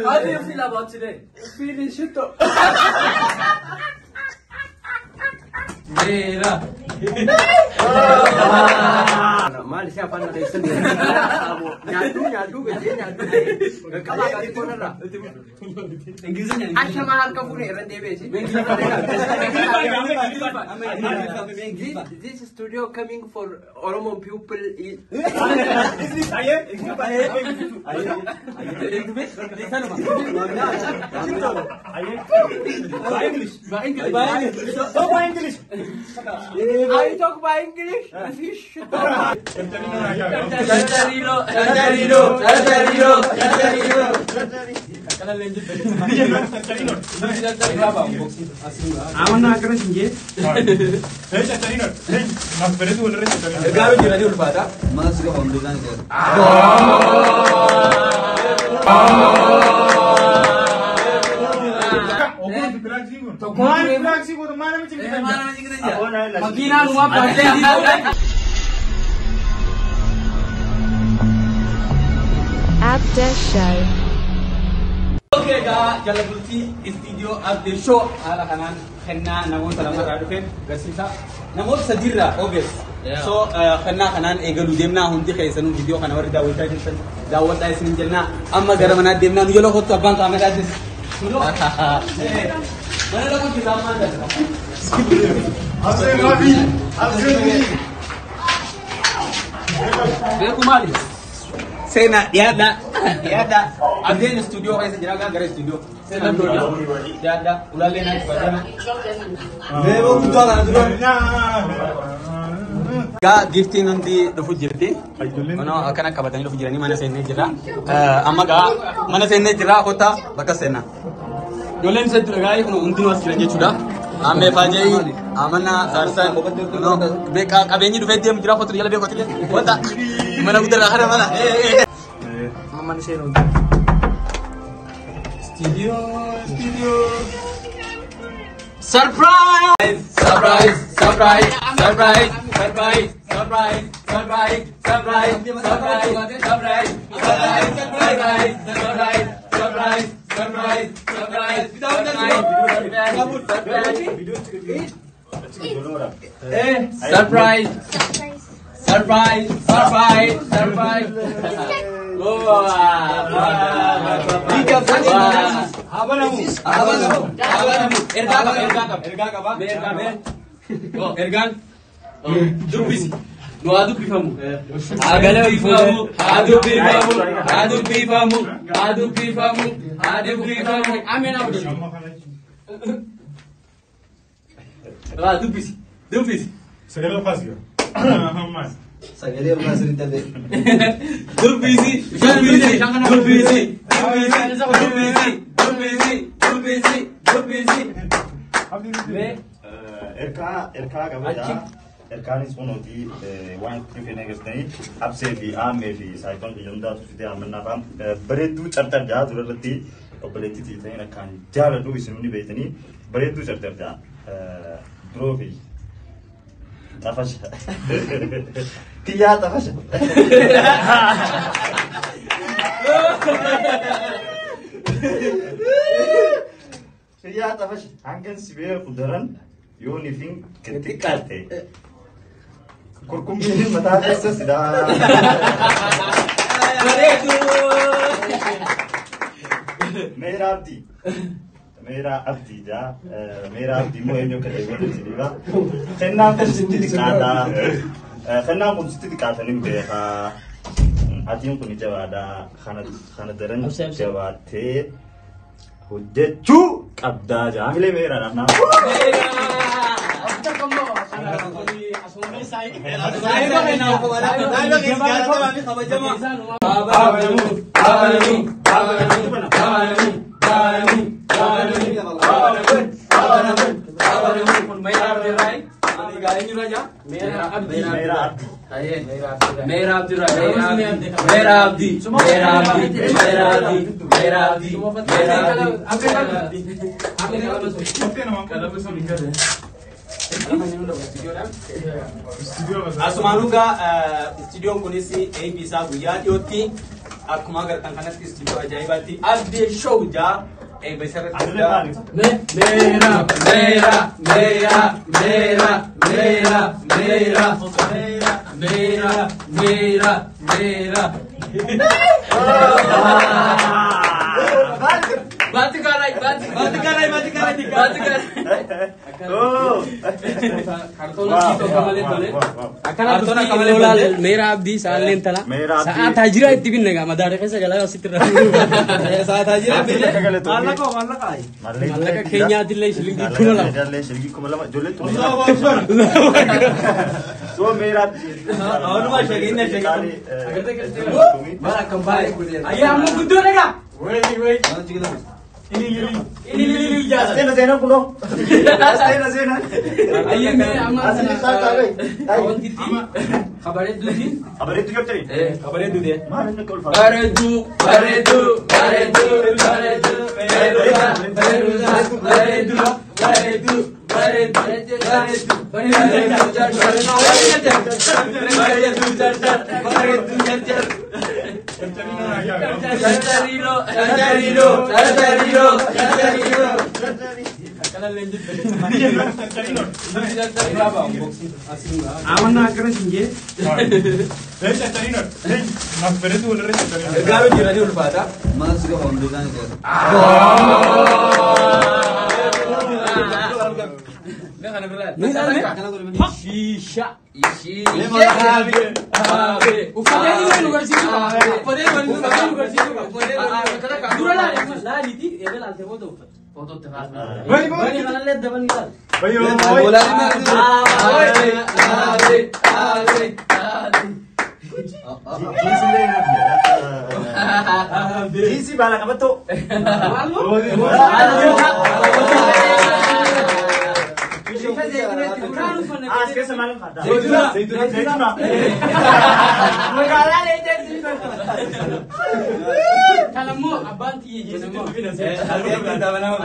How do you feel about today? Feeling shit up. Mera. Maal ishee afaan adeessan nyaadhu nyaadhu gajee nyaadhu qaqqabaa qabii konarra. Ashama harka fuune irra deebi'eesi. This studio coming for Oromo people is. I talk by English. Fish. Chacharino, chacharino, chacharino, chacharino. Abde Show. Okay, guys, jala bultii studio Abde Show haala kanaan kennaa namoota lamarraa dhufe agarsiisa. Namoota sadiirraa obvious. So kennaa kanaan eegaluu deemnaa hundi keessanuu viidiyoo kana warri daawwachaa jirtan daawwadhaa isiniin jennaa amma gara manaa deemnaa nu jala kottu abbaan kaameraatis. Mana lafa jirraa maal dha? Beeku maali? Seenaa dhiyaadhaa dhiyaadhaa Abdeen istuudiyoo keessa jira gara istuudiyoo. Seenaa dhiyaadhaa ulaallee naa cufaadhaa. Beekoo guddaa kana dura. Gaa giftiin hundi dhufu jirti. Kunoo akkana qabatanii dhufu jiranii mana seennee jira. Amma gaa mana seennee jira kottaa bakka seenaa. Ijoolleen isa dura gaa'ee kun hundinuu as jiran jechuudha. Ammee Faajee, Amana, Saarsaan, qabeenyi dhufee deemu jira kottu jala beekotile. Kottaa mana guddaa kana mana. Mana seenuu. Studio, studio. Surprise! Surprise! Surprise! Surprise! Surprise! Surprise! Surprise! Surprise! Surprise! Surprise! Surprise! Surprise! Surprise! Surprise! Surprise! Surprise! Surprise! Surprise! Surprise! Ergaan dubbisi. Nu haa dubbifamu. Haa dubbifamu. Haa dubbifamu. Haa dubbifamu. Haa dubbifamu. Haa dubbifamu. Ameen abdii. Haa dubbisi. Dubbisi. Sagalee ulfaas gaa. Sagalee ulfaas ni ta'e. Dubbisi. Dubbisi. Dubbisi. Dubbisi. Dubbisi. Dubbisi. Dubbisi. Ergaa ergaa qabata. Ergaanis kunuuti waan itti dhufeen agartanii absee fi aammee fi saayikoon biyya hundaatu fidee ammannaa fa'aa bareedduu carcar ja'a dura irratti obboleettii tiitanii akkaan jaaladhu isin hundi beektanii bareedduu carcar ja'a biroo fi xafasha kiyyaa xafasha. Kiyyaa xafasha hangan si beeku daran yoon ifin xiqqaatte. Kurkumbiin mataa keessa sidaa. Meeraa Abdii. Meeraa Abdii jaa. Meeraa Abdii immoo eenyu akka ta'e godhu isiniidha. Kennaan kun sitti xiqqaata. Kennaan kun sitti xiqqaatan hin beekaa. Atiin kun jabaadha. Kana daran jabaattee hojjechuu qabdaa jaa. Amilee meeraadhaaf naa. Asumanuga studio kunis eebbi isaa guyyaa dhiyootti akkuma agartan kanatti studio ajaa'ibaatti Abdee Show jaa eebba isarratti guddaa Meera meera meera meera meera meera meera meera meera Baati karai baati baati karai baati karai baati karai. Oh. Kartona kito kamalee tole. Kartona kamalee tole. Meera Abdii sa'aan tala. Sa'aa taajira itti binne gaa madaara keessa galaa asitti irra. Sa'aa taajira binne. Maallaqa maallaqa. Maallaqa keenyaatillee shilingii 2000. Shilingii 2000 ijoollee tole. So meera Abdii. Walumaa shaginna shaginna. Bara kan baay'ee guddaa. Ayyaa amma guddoo dhagaa. Wait wait. Ini jasa. Sena sena kuno. Sena sena. Ayye me amma sana. Kabareedu di. Kabareedu jotteri. Kabareedu de. Maal inni kolfa. Bareedu bareedu bareedu bareedu bareedu bareedu bareedu bareedu bareedu bareedu bareedu bareedu. Charcharino, charcharino, charcharino, charcharino. Amanna akkana sinjee. Charcharino. Naaf bareedu walirra charcharino. Gargaaru jiranii ulfaata. Maal si qaba hundee isaanii keessa. Shisha. Uffatee nu garsiisuu qaba. Uffatee nu garsiisuu qaba. Dura laali laaliiti eega laaltee booda uffata. Footootti kaasna. Bani kanallee dabani laal. Jiinsi baala qabattoo. As keessa maal faata? Zayituna. Zayituna. Magaalaa leejeessi. Kanammoo abbaan xiyye jechuun.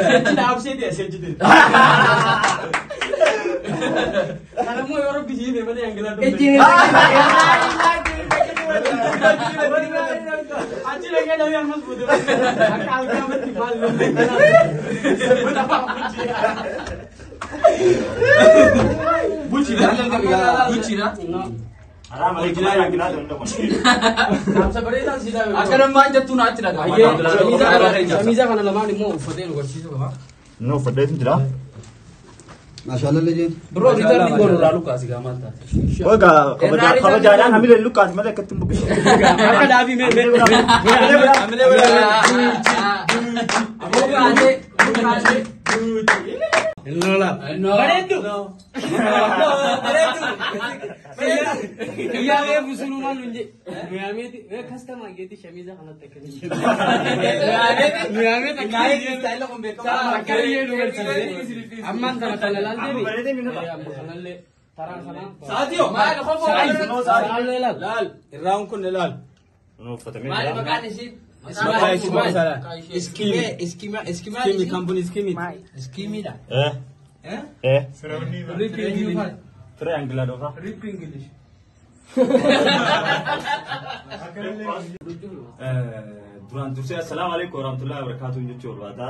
Asheetti dhaabseeti asheetti. Kanammoo yoo rabbi siime malee angalaa Ittiin. Achi dhaqee dhabee ammas fuute. Akka algaamatti maal Buchina. Buchina. Akkana maal jettu naatti dhagaa. Shamiza kana lamaan immoo uffatee nu garsiisuu qaba. Nu uffadheetu jira. Maashaallah lejeen. Biroo riitarni goonu irraa lukaasi gaa maal taate. Oga kabajaadhaan hamilee lukaasi malee akkatti hin buqqisu. Akka dhaabii mee mee. Hamilee biraa. Lukaase lukaase. Lola. Bareedu. Bareedu. Iyyaa mee busulumaan nun je. Nuyaameeti mee kastama geeti shamiza kanatti akkana jedhu. Nuyaameeti akkana jedhu. Akkana jedhu garsiise. Ammaan tana tana laaltee. Bareedee minna. Amma kanallee taraan kanaa. Sa'aatiyo. Maal qofa. Sa'aallee laal. Laal. Irraan kun laal. Nu uffatamee Maal jira. maqaan ishii? Maqaa ishii maqaa isaa. Iskimee iskimee iskimee. Iskimi kampuni iskimi. Iskimiidha. Eh. Eh. Rip English. Triangle dhofa. Rip English. Duraan dursee assalaamu alaikum warahmatullahi wabarakatuh jechuu barbaada.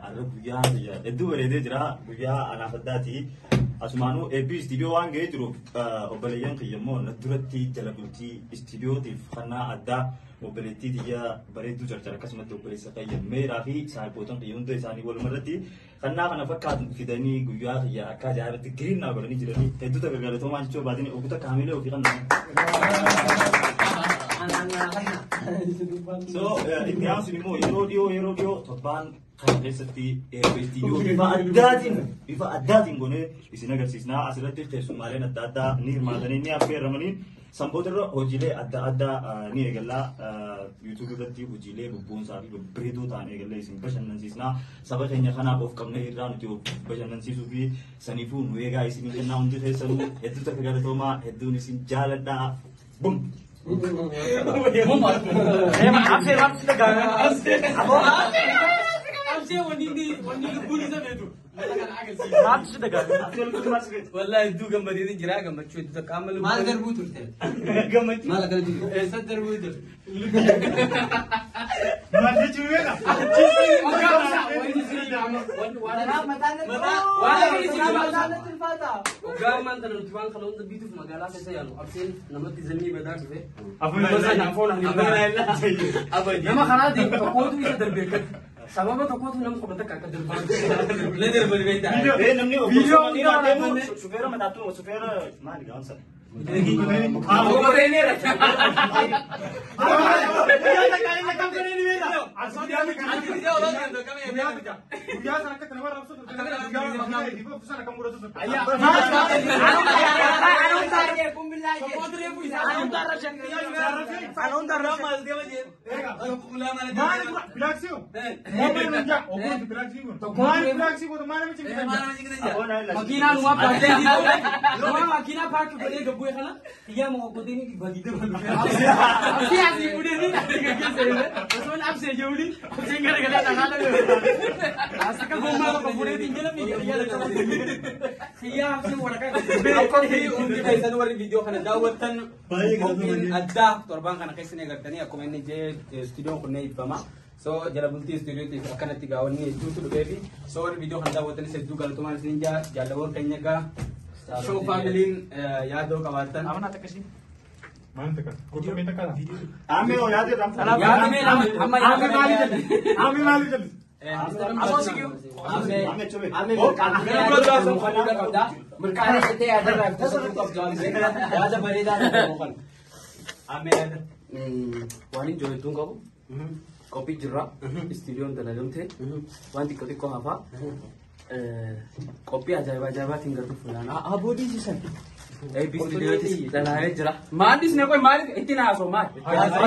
Arra guyyaa hedduu bareedee jira. Guyyaa anaaf addaati. Asumaanuu eebbi istiidiyoo waan ga'ee jiruuf obboleeyyan kiyya immoo na duratti jala bultii istiidiyootiif fannaa addaa obboleettii xiyya bareedduu carcar akkasumatti obboleessa kiyya meeraa fi saahiboota kiyya hunda isaanii walumarratti fannaa kana fakkaatu fidanii guyyaa kiyya akka ajaa'ibatti giriin naa godhanii jiranii hedduuta gargaaratoomaa jechuu barbaadanii oguta kaamilee ofii kan So itti aansuun immoo yeroo dhiyoo torbaan kana keessatti istiidiyoo bifa addaatiin goonee isin agarsiisnaa. Asirratti keessummaaleen adda addaa ni hirmaatanii ni affeeramanii sanboota irra hojiilee adda addaa ni eegallaa. YouTube irratti hojiilee bobboonsaa fi babbareedoo ta'an eegallee isin bashannansiisnaa. Saba keenya kanaaf of qabnee irraa nuti of bashannansiisuu fi saniifuu nu eegaa isin jennaa. Hundi keessanuu hedduu takka galatoomaa, hedduun isin jaaladhaa. Bum! Absee wanni lubbuun isa beetu. Wallahi hedduu gammadeetiin jira, gammachuu hedduu takka amma Maal darbuu turte? Gammachuu. Maal akkana jiru? Eessatti darbuu turte? Maal jechuun beeka? Waggaa ammaan tana nuti waan kana hunda bituuf magaalaa keessa yaalu abseen namatti zannii badaa dhufe. Nama karaa deemu tokkootu isa darbee akkatti. Sababa tokkootu nama kudha takka akka darbaa. Le darbani beektaa. Namni obbo deemu shufeera mataattuu shufeera maali gaansa? Guyyaa sana akka nama raabsu turte. Guyyaa sana kan muratu turte. Maali bilaaksii? Maali bilaaksii goota maali namichi hin Makiinaan waa paarkii waa makiinaa paarkii godhee gabbu'e kana xiyyaa mokokoteen badii dabalu. Absee asii fuudhee ni gaggeessa osoo inni absee jechuun abseen garagalee dhagaa dhabe. As akka gommaa tokko fuudhee jala miidhee xiyyaa absee waraqaa. Qophii hundi keessan warri viidiyoo kana daawwattan qophiin addaa torbaan kana keessa ni agartanii akkuma inni jee istuudiyoon kun ni ibsama. So jala bultii istuudiyootiif akkanatti gaawwanni hedduutu dhufee fi so warri viidiyoo kana daawwattanis hedduu galatoomaa isin jaallawoon keenya gaa show faamiliin yaadoo qabaattan. Maal takka? Qurxummii takka? Aamee hoo yaada irraa Yaadni mee amma Aamee maali jalli? Aamee maali jalli? Aamee chubee. Mirkaana jettee yaada irraa qabdu. Yaada bareedaa ta'e kan. Aamee yaada. Waan ijoo hedduun qabu. Qophii jirra. Istuudiyoon dalagamte. Waan xiqqoo xiqqoo hafaa. Qophii ajaa'iba ajaa'ibaatiin garuu fuulaana. Aboodii siisan. Eebbi istuudiyootis dalagaa jira. Maandis ne qoy maal itti naasoo maal?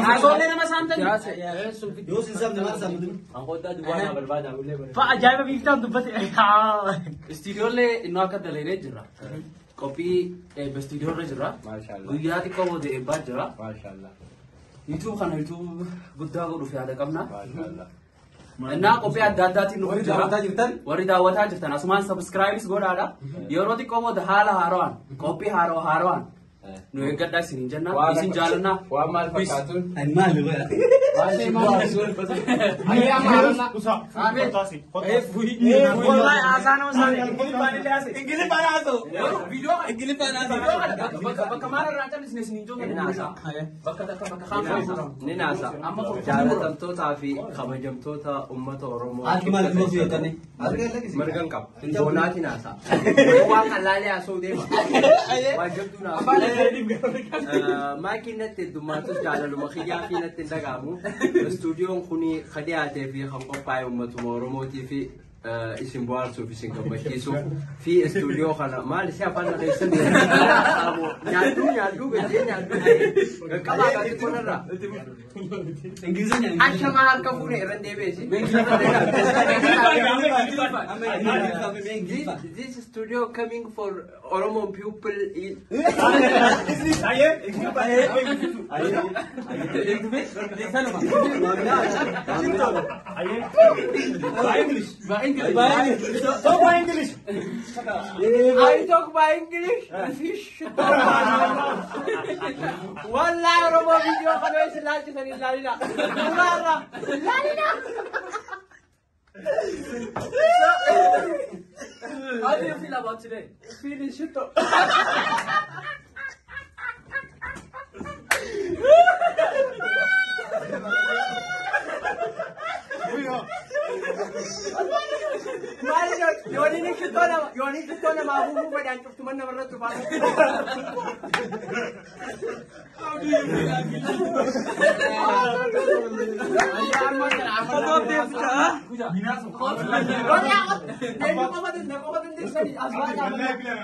Naasoolee nama saamtanii. Yoo sin sabne maal sabne? Anqooddaa duwwaa naa barbaada ullee bareeda. Fa ajaa'iba biiftaan dubbate. Istuudiyoolee innoo akka dalagnee jirra. Qophii eebba istuudiyoo irra jirra. Guyyaa xiqqoo booda eebbaa jira. YouTube kana YouTube guddaa godhuuf yaada qabna. Innaa qophii adda addaatiin nu Warri daawwataa jirtan warri daawwataa jirtan asumaan subscribes godhaadha. Yeroo xiqqoo booda haala haarawaan qophii haarawa haarawaan nu eeggadhaa isin jenna isin jaalannaa. Waan maal fakkaatuun? Ani maali godha? Wallahi haasaan nama saamte. Ingiliffaan haasa'u. Ingiliffaan haasa'u. Bakka maal irraa callisne isin hin joogne naasa. Bakka takka bakka kaan Ni naasa. Jaalatamtootaa fi kabajamtoota uummata Oromoo. Harki maal dhimma filatanii? Mirgan qaba. Bonaati naasa. Waan qalaalee haasa'uu deema. Waan jabduu naasa. Maakiin natti heddummatus jaalaluma kiyyaa fi natti hin dhaga'amu. Istuudiyoon kun kan dhiyaatee fi kan qophaa'e uummatuma Oromootii fi isin bohaarsuuf isin gammachiisuuf fi istuudiyoo kana maal isee afaan na keessan nyaadhuu nyaadhuu gajjee nyaadhuu qaqqabaa kan xiqqoo narraa. Ashamaa harka fuune irra deebi'eesi. This studio coming for Oromo people is I talk by English. Fish. Wallahi Oromo video kana isin laalchisan hin laalina. Duraarra laalina. How do you feel about today? Feeling shit. Maali yooniin shittoo nama yooniin shittoo nama afuufuu fedhaan cuftuman namarratti tufaa.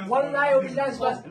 والله وبالله.